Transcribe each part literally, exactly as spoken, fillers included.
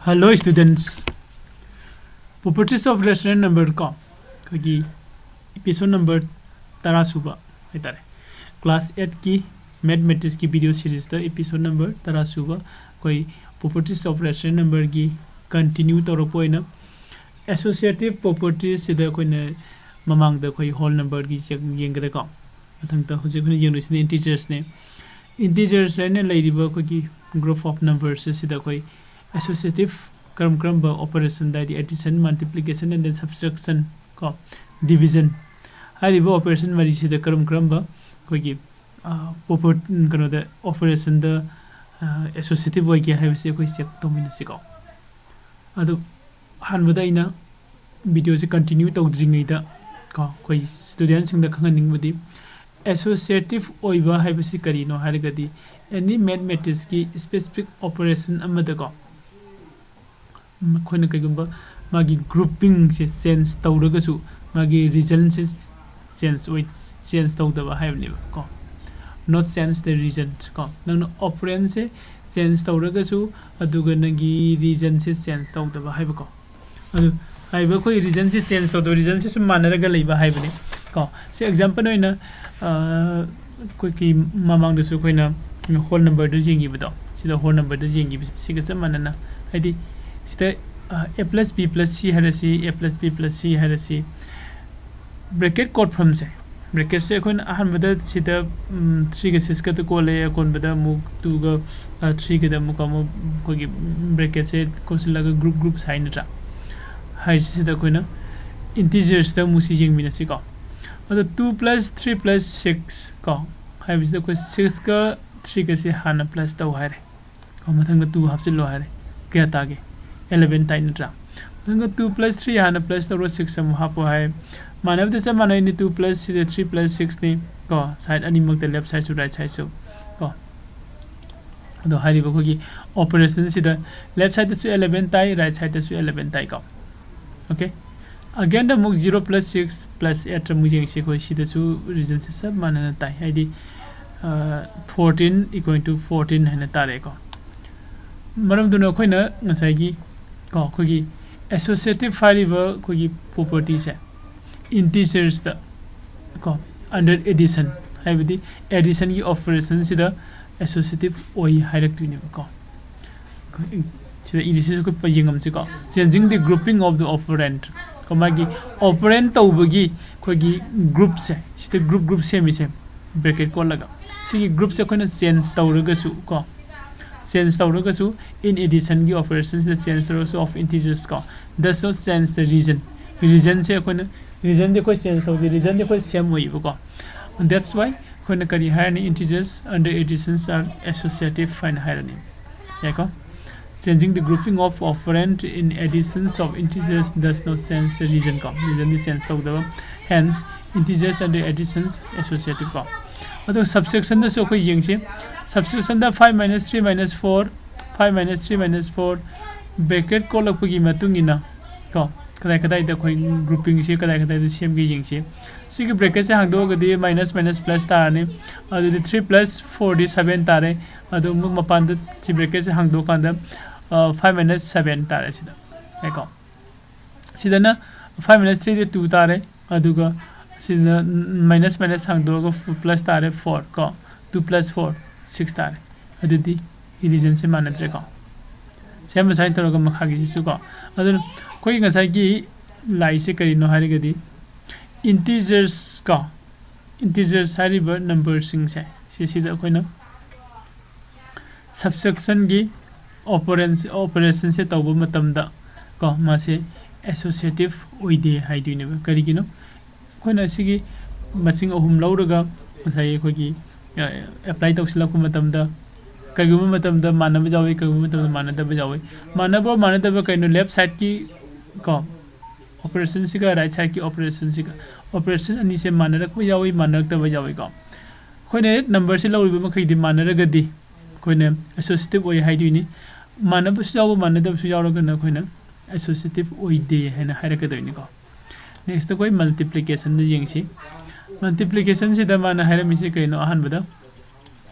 Hello students, Properties of Rational Number ꯀꯣ, ꯑꯩꯈꯣꯏꯒꯤ episode number ꯇꯔꯥ ꯁꯨꯕ ꯍꯥꯏꯇꯥꯔꯦ꯫ Class eightꯀꯤ mathematicsꯀꯤ video seriesꯇ episode number ꯇꯔꯥ ꯁꯨꯕ ꯑꯩꯈꯣꯏ Properties of Rational Numberꯒꯤ continue ꯇꯧꯔꯛꯄ ꯑꯣꯏꯅ associative propertiesꯁꯤꯗ ꯑꯩꯈꯣꯏꯅ ꯃꯃꯥꯡꯗ ꯑꯩꯈꯣꯏ whole numberꯒꯤ ꯌꯦꯡꯈ꯭ꯔꯦꯀꯣ꯫ ꯃꯊꯪꯗ ꯍꯧꯖꯤꯛ ꯑꯩꯈꯣꯏꯅ ꯌꯦꯡꯗꯣꯏꯁꯤꯅ integersꯅꯦ꯫ Integers ꯍꯥꯏꯅ ꯂꯩꯔꯤꯕ ꯑꯩꯈꯣꯏꯒꯤ group of numbers ꯑꯁꯤꯗ ꯑꯩꯈꯣꯏ associative ꯀꯔꯝ ꯀꯔꯝꯕ operation, ꯍꯥꯏꯗꯤ addition, multiplication and then subtraction ꯀꯣ, division ꯍꯥꯏꯔꯤꯕ operation ꯃꯔꯤꯁꯤꯗ ꯀꯔꯝ ꯀꯔꯝꯕ ꯑꯩꯈꯣꯏꯒꯤ ꯀꯩꯅꯣꯗ operationꯗ associative ꯑꯣꯏꯒꯦ ꯍꯥꯏꯕꯁꯤ ꯑꯩꯈꯣꯏ check ꯇꯧꯃꯤꯟꯅꯁꯤꯀꯣ꯫ ꯑꯗꯨ ꯑꯍꯥꯟꯕꯗ ꯑꯩꯅ videoꯁꯦ continue ꯇꯧꯗ꯭ꯔꯤꯉꯩꯗ ꯀꯣ, ꯑꯩꯈꯣꯏ studentꯁꯤꯡꯗ ꯈꯪꯍꯟꯅꯤꯡꯕꯗꯤ associative ꯑꯣꯏꯕ ꯍꯥꯏꯕꯁꯤ ꯀꯔꯤꯅꯣ ꯍꯥꯏꯔꯒꯗꯤ any mathematicsꯀꯤ specific operation ꯑꯃꯗꯀꯣ ꯑꯩꯈꯣꯏꯅ ꯀꯩꯒꯨꯝꯕ ꯃꯥꯒꯤ groupingꯁꯦ change ꯇꯧꯔꯒꯁꯨ ꯃꯥꯒꯤ regionꯁꯦ change ꯑꯣꯏ change ꯇꯧꯗꯕ ꯍꯥꯏꯕꯅꯦꯕ ꯀꯣ꯫ Not change the region ꯀꯣ, ꯅꯪꯅ operandꯁꯦ change ꯇꯧꯔꯒꯁꯨ ꯑꯗꯨꯒ ꯅꯪꯒꯤ regionꯁꯦ change ꯇꯧꯗꯕ ꯍꯥꯏꯕꯀꯣ꯫ ꯑꯗꯨ ꯍꯥꯏꯔꯤꯕ ꯑꯩꯈꯣꯏ regionꯁꯦ change ꯇꯧꯗꯕ, regionꯁꯦ ꯁꯨꯝ ꯃꯥꯟꯅꯔꯒ ꯂꯩꯕ ꯍꯥꯏꯕꯅꯦ ꯀꯣ꯫ ꯁꯤ example ꯑꯣꯏꯅ ꯑꯩꯈꯣꯏꯒꯤ ꯃꯃꯥꯡꯗꯁꯨ ꯑꯩꯈꯣꯏꯅ whole numberꯗ ꯌꯦꯡꯈꯤꯕꯗꯣ, ꯁꯤꯗ whole numberꯗ ꯌꯦꯡꯈꯤꯕꯁꯦ ꯁꯤꯒ ꯆꯞ ꯃꯥꯟꯅꯅ, ꯍꯥꯏꯗꯤ ꯁꯤꯗ a plus b plus c ꯍꯥꯏꯔꯁꯤ, a plus b plus c ꯍꯥꯏꯔꯁꯤ, bracket ꯀꯣꯠꯐꯝꯁꯦ, bracketꯁꯦ ꯑꯩꯈꯣꯏꯅ ꯑꯍꯥꯟꯕꯗ ꯁꯤꯗ threeꯒ sixꯀꯗ ꯀꯣꯜꯂꯦ, ꯑꯀꯣꯟꯕꯗ ꯑꯃꯨꯛ twoꯒ threeꯒꯗ ꯑꯃꯨꯛ ꯑꯃꯨꯛ ꯑꯩꯈꯣꯏꯒꯤ bracketꯁꯦ ꯀꯣꯟꯁꯤꯜꯂꯒ group group ꯁꯥꯏ ꯅꯠꯇ꯭ꯔꯥ? ꯍꯥꯏꯔꯤꯁꯤꯗ ꯑꯩꯈꯣꯏꯅ integersꯇ ꯑꯃꯨꯛ ꯁꯤ ꯌꯦꯡꯃꯤꯟꯅꯁꯤꯀꯣ꯫ ꯑꯗꯣ two plus three plus six ꯀꯣ ꯍꯥꯏꯕꯁꯤꯗ ꯑꯩꯈꯣꯏ sixꯀ threeꯒꯁꯦ ꯍꯥꯟꯅ plus ꯇꯧ ꯍꯥꯏꯔꯦ꯫ ꯀꯣ, ꯃꯊꯪꯗ two ꯍꯥꯞꯆꯤꯜꯂꯣ ꯍꯥꯏꯔꯦ꯫ ꯀꯌꯥ ꯇꯥꯒꯦ? Eleven ꯇꯥꯏ ꯅꯠꯇ꯭ꯔꯥ? ꯃꯊꯪꯗ two plus three ꯍꯥꯟꯅ plus ꯇꯧꯔꯣ, six ꯑꯃꯨꯛ ꯍꯥꯞꯄꯣ ꯍꯥꯏ꯫ ꯃꯥꯟꯅꯕꯗ ꯆꯞ ꯃꯥꯟꯅꯩꯅꯤ, two plus ꯁꯤꯗ three plus sixꯅꯤ ꯀꯣ, side ꯑꯅꯤꯃꯛꯇ, left sideꯁꯨ right sideꯁꯨ ꯀꯣ꯫ ꯑꯗꯣ ꯍꯥꯏꯔꯤꯕ ꯑꯩꯈꯣꯏꯒꯤ operationꯁꯤꯗ left sideꯇꯁꯨ eleven ꯇꯥꯏ, right sideꯇꯁꯨ eleven ꯇꯥꯏ ꯀꯣ꯫ Okay, againꯗ ꯑꯃꯨꯛ zero plus six plus eight ꯑꯃꯨꯛ ꯌꯦꯡꯁꯤ ꯑꯩꯈꯣꯏ꯫ ꯁꯤꯗꯁꯨ regionꯁꯦ ꯆꯞ ꯃꯥꯟꯅꯅ ꯇꯥꯏ, ꯍꯥꯏꯗꯤ fourteen equal to fourteen ꯍꯥꯏꯅ ꯇꯥꯔꯛꯑꯦꯀꯣ꯫ ꯃꯔꯝꯗꯨꯅ ꯑꯩꯈꯣꯏꯅ ꯉꯁꯥꯏꯒꯤ ꯀꯣ ꯑꯩꯈꯣꯏꯒꯤ associative ꯍꯥꯏꯔꯤꯕ ꯑꯩꯈꯣꯏꯒꯤ property ꯁꯦ integers ꯇ ꯀꯣ under addition ꯍꯥꯏꯕꯗꯤ addition ꯒꯤ operation ꯁꯤꯗ associative ꯑꯣꯏ ꯍꯥꯏꯔꯛꯇꯣꯏꯅꯦꯕꯀꯣ꯫ ꯁꯤꯗ indices ꯑꯩꯈꯣꯏ ꯌꯦꯡꯉꯝꯁꯤꯀꯣ, changing the grouping of the operand ꯀꯣ ꯃꯥꯒꯤ operand ꯇꯧꯕꯒꯤ ꯑꯩꯈꯣꯏꯒꯤ group ꯁꯦ ꯁꯤꯗ group group ꯁꯦꯝꯃꯤꯁꯦ bracket ꯀꯣꯠꯂꯒ ꯁꯤꯒꯤ group ꯁꯦ ꯑꯩꯈꯣꯏꯅ change ꯇꯧꯔꯒꯁꯨ ꯀꯣ change ꯇꯧꯔꯒꯁꯨ in addition ꯒꯤ operation ꯁꯤꯗ change ꯇꯧꯔꯒꯁꯨ of integers ꯀꯣ does not change the region꯫ Region ꯁꯦ ꯑꯩꯈꯣꯏꯅ region ꯗꯤ ꯑꯩꯈꯣꯏ change ꯇꯧꯗꯦ, region ꯗꯤ ꯑꯩꯈꯣꯏ same ꯑꯣꯏꯌꯦꯕꯀꯣ꯫ That's why ꯑꯩꯈꯣꯏꯅ ꯀꯔꯤ ꯍꯥꯏꯔꯅꯤ? Integers under additions are associative ꯍꯥꯏꯅ ꯍꯥꯏꯔꯅꯤ꯫ ꯌꯥꯏꯀꯣ? Changing the grouping of operand in additions of integers does not change the region ꯀꯣ region ꯗꯤ change ꯇꯧꯗꯕ꯫ Hence integers under additions associative ꯀꯣ꯫ ꯑꯗꯨꯒ subtraction ꯗꯁꯨ ꯑꯩꯈꯣꯏ ꯌꯦꯡꯁꯤ꯫ Subtraction ꯗ five minus three minus four, five minus three minus four bracket ꯀꯣꯠꯂꯛꯄꯒꯤ ꯃꯇꯨꯡ ꯏꯟꯅ ꯀꯣ ꯀꯗꯥꯏ ꯀꯗꯥꯏꯗ ꯑꯩꯈꯣꯏ grouping ꯁꯤ ꯀꯗꯥꯏ ꯀꯗꯥꯏꯗ ꯁꯦꯝꯒꯦ ꯌꯦꯡꯁꯤ꯫ ꯁꯤꯒꯤ bracket ꯁꯦ ꯍꯥꯡꯗꯣꯛꯑꯒꯗꯤ minus minus plus ꯇꯥꯔꯅꯤ꯫ ꯑꯗꯨꯗꯤ three plus four ꯗꯤ seven ꯇꯥꯔꯦ꯫ ꯑꯗꯨ ꯑꯃꯨꯛ ꯃꯄꯥꯟꯗ ꯁꯤ bracket ꯁꯦ ꯍꯥꯡꯗꯣꯛꯑꯀꯥꯟꯗ five minus seven ꯇꯥꯔꯦ ꯁꯤꯗ꯫ ꯌꯥꯏꯀꯣ? ꯁꯤꯗꯅ five minus three ꯗꯤ two ꯇꯥꯔꯦ꯫ ꯑꯗꯨꯒ ꯁꯤꯗ minus minus ꯍꯥꯡꯗꯣꯛꯑꯒ plus ꯇꯥꯔꯦ four ꯀꯣ꯫ Two plus four six ꯇꯥꯔꯦ꯫ ꯑꯗꯨꯗꯤ region ꯁꯦ ꯃꯥꯟꯅꯗ꯭ꯔꯦꯀꯣ꯫ ꯁꯦꯝꯕ ꯁꯨꯃꯥꯏꯅ ꯇꯧꯔꯒ ꯃꯈꯥꯒꯤꯁꯤꯁꯨ ꯀꯣ꯫ ꯑꯗꯨꯅ ꯑꯩꯈꯣꯏ ꯉꯁꯥꯏꯒꯤ ꯂꯥꯏꯁꯦ ꯀꯔꯤꯅꯣ ꯍꯥꯏꯔꯒꯗꯤ integers ꯀꯣ integers ꯍꯥꯏꯔꯤꯕ number ꯁꯤꯡꯁꯦ ꯁꯤꯁꯤꯗ ꯑꯩꯈꯣꯏꯅ subtraction ꯒꯤ operation operation ꯁꯦ ꯇꯧꯕ ꯃꯇꯝꯗ ꯀꯣ ꯃꯥꯁꯦ associative ꯑꯣꯏꯗꯦ ꯍꯥꯏꯗꯣꯏꯅꯦꯕ꯫ ꯀꯔꯤꯒꯤꯅꯣ? ꯑꯩꯈꯣꯏꯅ ꯁꯤꯒꯤ ꯃꯁꯤꯡ ꯑꯍꯨꯝ ꯂꯧꯔꯒ ꯉꯁꯥꯏꯒꯤ ꯑꯩꯈꯣꯏꯒꯤ apply ꯇꯧꯁꯤꯜꯂꯛꯄ ꯃꯇꯝꯗ ꯀꯔꯤꯒꯨꯝꯕ ꯃꯇꯝꯗ ꯃꯥꯟꯅꯕ ꯌꯥꯎꯏ, ꯀꯔꯤꯒꯨꯝꯕ ꯃꯇꯝꯗ ꯃꯥꯟꯅꯗꯕ ꯌꯥꯎꯏ꯫ ꯃꯥꯟꯅꯕ ꯃꯥꯟꯅꯗꯕ ꯀꯩꯅꯣ? Left side ꯀꯤ ꯀꯣ operation ꯁꯤꯒ right side ꯀꯤ operation ꯁꯤꯒ operation ꯑꯅꯤꯁꯦ ꯃꯥꯟꯅꯔꯛꯄ ꯌꯥꯎꯏ, ꯃꯥꯟꯅꯔꯛꯇꯕ ꯌꯥꯎꯏꯀꯣ꯫ ꯑꯩꯈꯣꯏꯅ number ꯁꯦ ꯂꯧꯔꯤꯕ ꯃꯈꯩꯗꯤ ꯃꯥꯟꯅꯔꯒꯗꯤ ꯑꯩꯈꯣꯏꯅ associative ꯑꯣꯏ ꯍꯥꯏꯗꯣꯏꯅꯤ꯫ ꯃꯥꯟꯅꯕꯁꯨ ꯌꯥꯎꯕ ꯃꯥꯟꯅꯗꯕꯁꯨ ꯌꯥꯎꯔꯒꯅ ꯑꯩꯈꯣꯏꯅ associative ꯑꯣꯏꯗꯦ ꯍꯥꯏꯅ ꯍꯥꯏꯔꯛꯀꯗꯣꯏꯅꯤꯀꯣ꯫ Next ꯑꯩꯈꯣꯏ multiplication ꯗ ꯌꯦꯡꯁꯤ꯫ Multiplication ꯁꯤꯗ ꯃꯥꯅ ꯍꯥꯏꯔꯝꯃꯤꯁꯦ ꯀꯩꯅꯣ? ꯑꯍꯥꯟꯕꯗ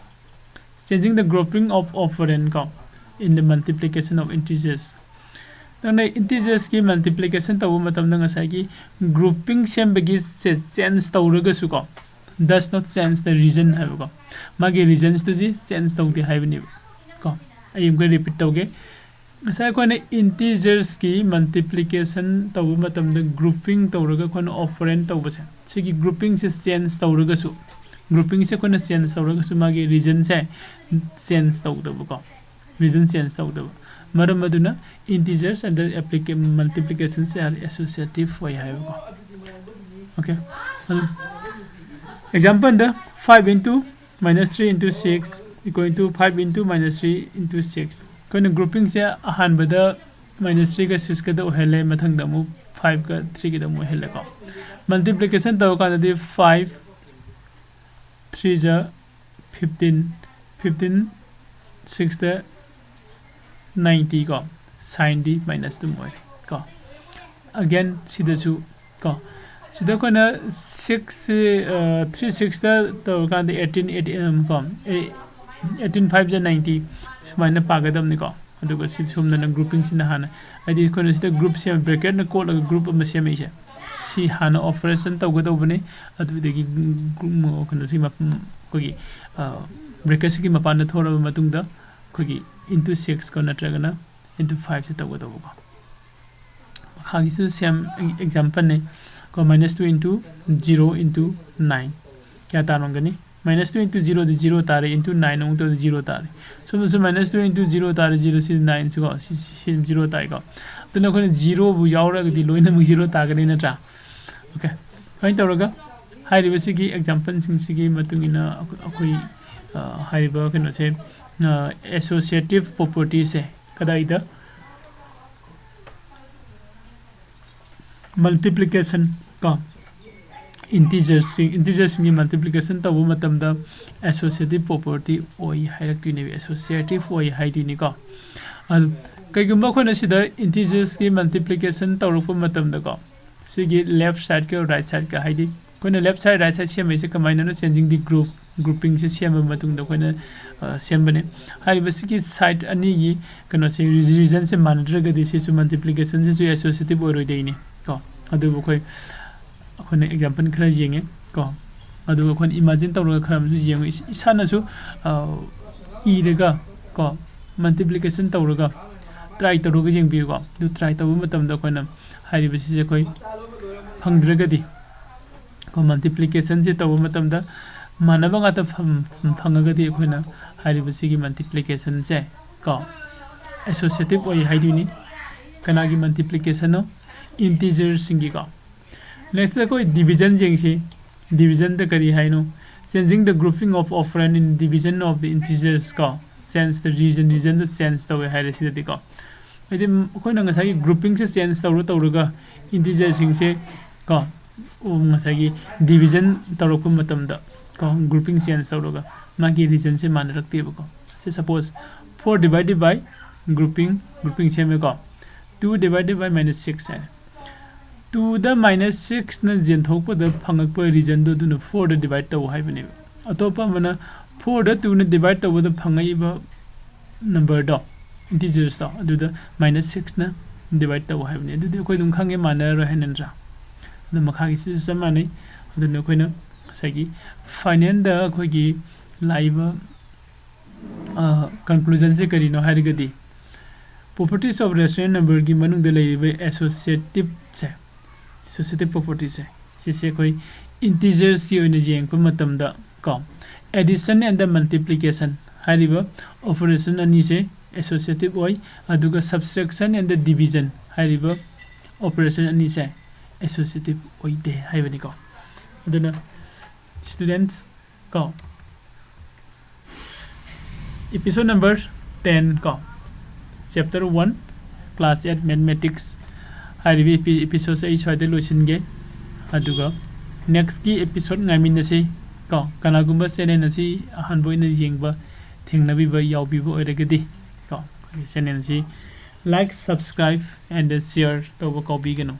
changing the grouping of operand ꯀꯣ in the multiplication of integers. ꯅꯪꯅ ꯏꯟꯇꯤꯖꯔꯁꯀꯤ ꯃꯜꯇꯤꯄ꯭ꯂꯤꯀꯦꯁꯟ ꯇꯧꯕ ꯃꯇꯝꯗ ꯉꯁꯥꯏꯒꯤ ꯒ꯭ꯔꯨꯄꯤꯡ ꯁꯦꯝꯕꯒꯤ change ꯇꯧꯔꯒꯁꯨꯀꯣ, does not change the reason ꯍꯥꯏꯕꯀꯣ, ꯃꯥꯒꯤ ꯔꯤꯖꯟꯁꯇꯨꯗꯤ change ꯇꯧꯗꯦ ꯍꯥꯏꯕꯅꯦꯕ ꯀꯣ꯫ ꯑꯩ ꯑꯃꯨꯛꯀ ꯔꯤꯄꯤꯠ ꯇꯧꯒꯦ꯫ ꯉꯁꯥꯏ ꯑꯩꯈꯣꯏꯅ ꯏꯟꯇꯤꯖꯔꯁꯀꯤ ꯃꯜꯇꯤꯄ꯭ꯂꯤꯀꯦꯁꯟ ꯇꯧꯕ ꯃꯇꯝꯗ ꯒ꯭ꯔꯨꯄꯤꯡ ꯇꯧꯔꯒ ꯑꯩꯈꯣꯏꯅ ꯑꯣꯄꯔꯦꯟ ꯇꯧꯕꯁꯦ, ꯁꯤꯒꯤ ꯒ꯭ꯔꯨꯄꯤꯡꯁꯦ ꯆꯦꯟꯖ ꯇꯧꯔꯒꯁꯨ, ꯒ꯭ꯔꯨꯄꯤꯡꯁꯦ ꯑꯩꯈꯣꯏꯅ ꯆꯦꯟꯖ ꯇꯧꯔꯒꯁꯨ ꯃꯥꯒꯤ ꯔꯤꯖꯟꯁꯦ ꯆꯦꯟꯖ ꯇꯧꯗꯕꯀꯣ, ꯔꯤꯖꯟ ꯆꯦꯟꯖ ꯇꯧꯗꯕ꯫ ꯃꯔꯝ ꯑꯗꯨꯅ integers under multiplication ꯁꯦ associative ꯑꯣꯏ ꯍꯥꯏꯕꯀꯣ꯫ ꯑꯣꯀꯦ, ꯑꯗꯨ ꯑꯦꯛꯖꯥꯝꯄꯜꯗ five into minus three into six equal to five into minus three into six꯫ ꯑꯩꯈꯣꯏꯅ ꯒ꯭ꯔꯨꯄꯤꯡꯁꯦ ꯑꯍꯥꯟꯕꯗ ꯃꯥꯏꯅꯁ ꯊ꯭ꯔꯤꯒ ꯁꯤꯛꯁꯀꯗ ꯑꯣꯏꯍꯜꯂꯦ, ꯃꯊꯪꯗ ꯑꯃꯨꯛ ꯐꯥꯏꯚꯀ ꯊ꯭ꯔꯤꯒꯗ ꯑꯃꯨꯛ ꯑꯣꯏꯍꯜꯂꯦꯀꯣ꯫ ꯃꯜꯇꯤꯄ꯭ꯂꯤꯀꯦꯁꯟ ꯇꯧꯔꯀꯥꯟꯗꯗꯤ five three ꯖ fifteen, fifteen six ꯇ ninety ꯀꯣ, ꯁꯥꯏꯟꯗꯤ ꯃꯥꯏꯅꯁ ꯑꯗꯨꯝ ꯑꯣꯏꯔꯦ ꯀꯣ꯫ ꯑꯒꯦꯟ ꯁꯤꯗꯁꯨ ꯀꯣ, ꯁꯤꯗ ꯑꯩꯈꯣꯏꯅ ꯁꯤꯛꯁꯁꯤ, ꯊ꯭ꯔꯤ ꯁꯤꯛꯁꯇ ꯇꯧꯔꯀꯥꯟꯗ eighteen eight ꯀꯣ, eighteen five ꯖ ninety ꯁꯨꯃꯥꯏꯅ ꯄꯥꯒꯗꯕꯅꯤꯀꯣ꯫ ꯑꯗꯨꯒ ꯁꯤ ꯁꯣꯝꯗꯅ ꯒ꯭ꯔꯨꯄꯤꯡꯁꯤꯅ ꯍꯥꯟꯅ, ꯍꯥꯏꯗꯤ ꯑꯩꯈꯣꯏꯅ ꯁꯤꯗ ꯒ꯭ꯔꯨꯞ ꯁꯦꯝ, ꯕ꯭ꯔꯦꯀꯦꯠꯅ ꯀꯣꯠꯂꯒ ꯒ꯭ꯔꯨꯞ ꯑꯃ ꯁꯦꯝꯃꯛꯏꯁꯦ, ꯁꯤ ꯍꯥꯟꯅ ꯑꯣꯄꯔꯦꯁꯟ ꯇꯧꯒꯗꯧꯕꯅꯤ꯫ ꯑꯗꯨꯗꯒꯤ ꯒ꯭ꯔꯨꯞ, ꯀꯩꯅꯣꯁꯤ ꯃꯞ-, ꯑꯩꯈꯣꯏꯒꯤ ꯕ꯭ꯔꯦꯀꯦꯠꯁꯤꯒꯤ ꯃꯄꯥꯟꯗ ꯊꯣꯛꯂꯕ ꯃꯇꯨꯡꯗ ꯑꯩꯈꯣꯏꯒꯤ into six ꯀꯣ ꯅꯠꯇ꯭ꯔꯒꯅ into five ꯁꯦ ꯇꯧꯒꯗꯧꯕꯀꯣ꯫ ꯃꯈꯥꯒꯤꯁꯨ ꯁꯦꯝ ꯑꯦꯛꯖꯥꯝꯄꯜꯅꯦ ꯀꯣ, minus two into zero into nine꯫ ꯀꯌꯥ ꯇꯥꯔꯝꯒꯅꯤ? Minus two into zero ꯗꯤ zero ꯇꯥꯔꯦ, into nine ꯑꯃꯨꯛ ꯇꯧꯔꯗꯤ zero ꯇꯥꯔꯦ꯫ ꯁꯣꯝꯗꯁꯨ minus two into zero ꯇꯥꯔꯦ, zero ꯁꯤ nine ꯁꯤꯀꯣ, ꯁꯤ, ꯁꯤ, ꯁꯤ zero ꯇꯥꯏꯀꯣ꯫ ꯑꯗꯨꯅ ꯑꯩꯈꯣꯏꯅ ꯖꯤꯔꯣꯕꯨ ꯌꯥꯎꯔꯒꯗꯤ ꯂꯣꯏꯅꯃꯛ zero ꯇꯥꯒꯅꯤ ꯅꯠꯇ꯭ꯔꯥ? ꯑꯣꯀꯦ, ꯁꯨꯃꯥꯏꯅ ꯇꯧꯔꯒ ꯍꯥꯏꯔꯤꯕꯁꯤꯒꯤ ꯑꯦꯛꯖꯥꯝꯄꯜꯁꯤꯡꯁꯤꯒꯤ ꯃꯇꯨꯡ ꯏꯟꯅ ꯑꯩꯈꯣꯏ, ꯑꯩꯈꯣꯏ, ꯑ, ꯍꯥꯏꯔꯤꯕ ꯀꯩꯅꯣꯁꯦ, ꯑ, associative property ꯁꯦ ꯀꯗꯥꯏꯗ? ꯃꯜꯇꯤꯄ꯭ꯂꯤꯀꯦꯁꯟ ꯀꯣ, ꯏꯟꯇꯤꯖꯔꯁꯤꯡ, ꯏꯟꯇꯤꯖꯔꯁꯤꯡꯒꯤ ꯃꯜꯇꯤꯄ꯭ꯂꯤꯀꯦꯁꯟ ꯇꯧꯕ ꯃꯇꯝꯗ associative property ꯑꯣꯏ ꯍꯥꯏꯔꯛꯇꯣꯏꯅꯦꯕ, associative ꯑꯣꯏ ꯍꯥꯏꯗꯣꯏꯅꯤꯀꯣ꯫ ꯑꯗꯨ ꯀꯩꯒꯨꯝꯕ ꯑꯩꯈꯣꯏꯅ ꯁꯤꯗ ꯏꯟꯇꯤꯖꯔꯁꯀꯤ ꯃꯜꯇꯤꯄ꯭ꯂꯤꯀꯦꯁꯟ ꯇꯧꯔꯛꯄ ꯃꯇꯝꯗꯀꯣ, ꯁꯤꯒꯤ ꯂꯦꯐ ꯁꯥꯏꯠꯀ ꯔꯥꯏꯠ ꯁꯥꯏꯠꯀ, ꯍꯥꯏꯗꯤ ꯑꯩꯈꯣꯏꯅ ꯂꯦꯐ ꯁꯥꯏꯠ ꯔꯥꯏꯠ ꯁꯥꯏꯠ ꯁꯦꯝꯃꯛꯏꯁꯦ ꯀꯃꯥꯏꯅꯅꯣ? Changing the group, ꯒ꯭ꯔꯨꯄꯤꯡꯁꯦ ꯁꯦꯝꯃꯕ ꯃꯇꯨꯡꯗ ꯑꯩꯈꯣꯏꯅ ꯁꯦꯝꯕꯅꯦ꯫ ꯍꯥꯏꯔꯤꯕꯁꯤꯒꯤ ꯁꯥꯏꯠ ꯑꯅꯤꯒꯤ ꯀꯩꯅꯣꯁꯦ, ꯔꯤꯖꯟꯁꯦ ꯃꯥꯟꯅꯗ꯭ꯔꯒꯗꯤ ꯁꯤꯁꯨ ꯃꯜꯇꯤꯄ꯭ꯂꯤꯀꯦꯁꯟꯁꯤꯁꯨ ꯑꯦꯁꯣꯁꯤꯌꯦꯇꯤꯞ ꯑꯣꯏꯔꯣꯏꯗꯣꯏꯅꯤ ꯀꯣ꯫ ꯑꯗꯨꯕꯨ ꯑꯩꯈꯣꯏ ꯑꯩꯈꯣꯏꯅ ꯑꯦꯛꯖꯥꯝꯄꯜ ꯈꯔ ꯌꯦꯡꯉꯦ ꯀꯣ꯫ ꯑꯗꯨꯒ ꯑꯩꯈꯣꯏꯅ ꯏꯃꯥꯖꯤꯟ ꯇꯧꯔꯒ ꯈꯔ ꯑꯃꯁꯨ ꯌꯦꯡꯉꯨ꯫ ꯏꯁꯥꯅꯁꯨ ꯏꯔꯒ ꯀꯣ, ꯃꯜꯇꯤꯄ꯭ꯂꯤꯀꯦꯁꯟ ꯇꯧꯔꯒ ꯇ꯭ꯔꯥꯏ ꯇꯧꯔꯒ ꯌꯦꯡꯕꯤꯌꯨꯀꯣ꯫ ꯑꯗꯨ ꯇ꯭ꯔꯥꯏ ꯇꯧꯕ ꯃꯇꯝꯗ ꯑꯩꯈꯣꯏꯅ ꯍꯥꯏꯔꯤꯕꯁꯤꯁꯦ ꯑꯩꯈꯣꯏ ꯐꯪꯗ꯭ꯔꯒꯗꯤ ꯀꯣ, ꯃꯜꯇꯤꯄ꯭ꯂꯤꯀꯦꯁꯟꯁꯦ ꯇꯧꯕ ꯃꯇꯝꯗ ꯃꯥꯟꯅꯕ ꯉꯥꯛꯇ ꯐꯪꯉꯒꯗꯤ ꯑꯩꯈꯣꯏꯅ ꯍꯥꯏꯔꯤꯕꯁꯤꯒꯤ ꯃꯜꯇꯤꯄ꯭ꯂꯤꯀꯦꯁꯟꯁꯦ ꯀꯣ, ꯑꯦꯁꯣꯁꯤꯌꯦꯇꯤꯞ ꯑꯣꯏ ꯍꯥꯏꯗꯣꯏꯅꯤ꯫ ꯀꯅꯥꯒꯤ ꯃꯜꯇꯤꯄ꯭ꯂꯤꯀꯦꯁꯟꯅꯣ? ꯏꯟꯇꯤꯖꯔꯁꯤꯡꯒꯤꯀꯣ꯫ ꯅꯦꯛꯁꯇ ꯑꯩꯈꯣꯏ ꯗꯤꯕꯤꯖꯟ ꯌꯦꯡꯁꯤ꯫ ꯗꯤꯕꯤꯖꯟꯗ ꯀꯔꯤ ꯍꯥꯏꯅꯣ? Changing the grouping of operand in division of the integers ꯀꯣ꯫ Change the region, ꯔꯤꯖꯟꯗ ꯆꯦꯟꯖ ꯇꯧꯋꯦ ꯍꯥꯏꯔꯦ ꯁꯤꯗꯗꯤꯀꯣ꯫ ꯍꯥꯏꯗꯤ ꯑꯩꯈꯣꯏꯅ ꯉꯁꯥꯏꯒꯤ ꯒ꯭ꯔꯨꯄꯤꯡꯁꯦ ꯆꯦꯟꯖ ꯇꯧꯔ ꯇꯧꯔꯒ ꯏꯟꯇꯤꯖꯔꯁꯤꯡꯁꯦ ꯀꯣ, ꯉꯁꯥꯏꯒꯤ ꯗꯤꯕꯤꯖꯟ ꯇꯧꯔꯛꯄ ꯃꯇꯝꯗ ꯀꯣ, ꯒ꯭ꯔꯨꯄꯤꯡ ꯆꯦꯟꯖ ꯇꯧꯔꯒ ꯃꯥꯒꯤ ꯔꯤꯖꯟꯁꯦ ꯃꯥꯟꯅꯔꯛꯇꯦꯕꯀꯣ꯫ ꯁꯤ suppose four divided by grouping, grouping ꯁꯦꯝꯃꯦꯀꯣ꯫ Two divided by minus six ꯍꯥꯏꯔꯦ꯫ ꯇꯨꯗ ꯃꯥꯏꯅꯁ ꯁꯤꯛꯁꯅ ꯌꯦꯟꯊꯣꯛꯄꯗ ꯐꯪꯉꯛꯄ ꯔꯤꯖꯟꯗꯣ ꯑꯗꯨꯅ ꯐꯣꯔꯗ ꯗꯤꯚꯥꯏꯠ ꯇꯧ ꯍꯥꯏꯕꯅꯦꯕ꯫ ꯑꯇꯣꯞꯄ ꯑꯃꯅ ꯐꯣꯔꯗ ꯇꯨꯅ ꯗꯤꯚꯥꯏꯠ ꯇꯧꯕꯗ ꯐꯪꯉꯛꯏꯕ ꯅꯝꯕꯔꯗꯣ, ꯏꯟꯇꯤꯖꯔꯁꯇꯣ, ꯑꯗꯨꯗ ꯃꯥꯏꯅꯁ ꯁꯤꯛꯁꯅ ꯗꯤꯚꯥꯏꯠ ꯇꯧ ꯍꯥꯏꯕꯅꯤ꯫ ꯑꯗꯨꯗꯤ ꯑꯩꯈꯣꯏ ꯑꯗꯨꯝ ꯈꯪꯉꯦ, ꯃꯥꯟꯅꯔꯔꯣꯏ ꯍꯥꯏ ꯅꯠꯇ꯭ꯔꯥ? ꯑꯗꯨ ꯃꯈꯥꯒꯤꯁꯤꯁꯨ ꯆꯞ ꯃꯥꯟꯅꯩ꯫ ꯑꯗꯨꯅ ꯑꯩꯈꯣꯏꯅ ꯉꯁꯥꯏꯒꯤ ꯐꯥꯏꯅꯦꯜꯗ ꯑꯩꯈꯣꯏꯒꯤ ꯂꯥꯛꯏꯕ ꯀꯟꯀ꯭ꯂꯨꯖꯟꯁꯦ ꯀꯔꯤꯅꯣ ꯍꯥꯏꯔꯒꯗꯤ, properties of rational numberꯒꯤ ꯃꯅꯨꯡꯗ ꯂꯩꯔꯤꯕ ꯑꯦꯁꯣꯁꯤꯌꯦꯇꯤꯞꯁꯦ, ꯑꯦꯁꯣꯁꯤꯌꯦꯇꯤꯞ ꯄ꯭ꯔꯣꯄꯔꯇꯤꯁꯦ, ꯁꯤꯁꯦ ꯑꯩꯈꯣꯏ ꯏꯟꯇꯤꯖꯔꯁꯀꯤ ꯑꯣꯏꯅ ꯌꯦꯡꯉꯛꯄ ꯃꯇꯝꯗ ꯀꯣ, addition and the multiplication ꯍꯥꯏꯔꯤꯕ ꯑꯣꯄꯔꯦꯁꯟ ꯑꯅꯤꯁꯦ ꯑꯦꯁꯣꯁꯤꯌꯦꯇꯤꯞ ꯑꯣꯏ, ꯑꯗꯨꯒ subtraction and the division ꯍꯥꯏꯔꯤꯕ ꯑꯣꯄꯔꯦꯁꯟ ꯑꯅꯤꯁꯦ ꯑꯦꯁꯣꯁꯤꯌꯦꯇꯤꯞ ꯑꯣꯏꯗꯦ ꯍꯥꯏꯕꯅꯤꯀꯣ꯫ ꯑꯗꯨꯅ students ꯀꯣ, episode number ten ꯀꯣ, chapter one, class eight mathematics ꯍꯥꯏꯔꯤꯕ epi-, episodeꯁꯦ ꯑꯩ ꯁ꯭ꯋꯥꯏꯗ ꯂꯣꯏꯁꯤꯟꯒꯦ꯫ ꯑꯗꯨꯒ next ꯀꯤ episode ꯉꯥꯏꯃꯤꯟꯅꯁꯤ ꯀꯣ꯫ ꯀꯅꯥꯒꯨꯝꯕ channel ꯑꯁꯤ ꯑꯍꯥꯟꯕ ꯑꯣꯏꯅ ꯌꯦꯡꯕ, ꯊꯦꯡꯅꯕꯤꯕ, ꯌꯥꯎꯕꯤꯕ ꯑꯣꯏꯔꯒꯗꯤ ꯀꯣ, ꯑꯩꯈꯣꯏꯒꯤ channel ꯑꯁꯤ like, subscribe and share ꯇꯧꯕ ꯀꯥꯎꯕꯤꯒꯅꯨ꯫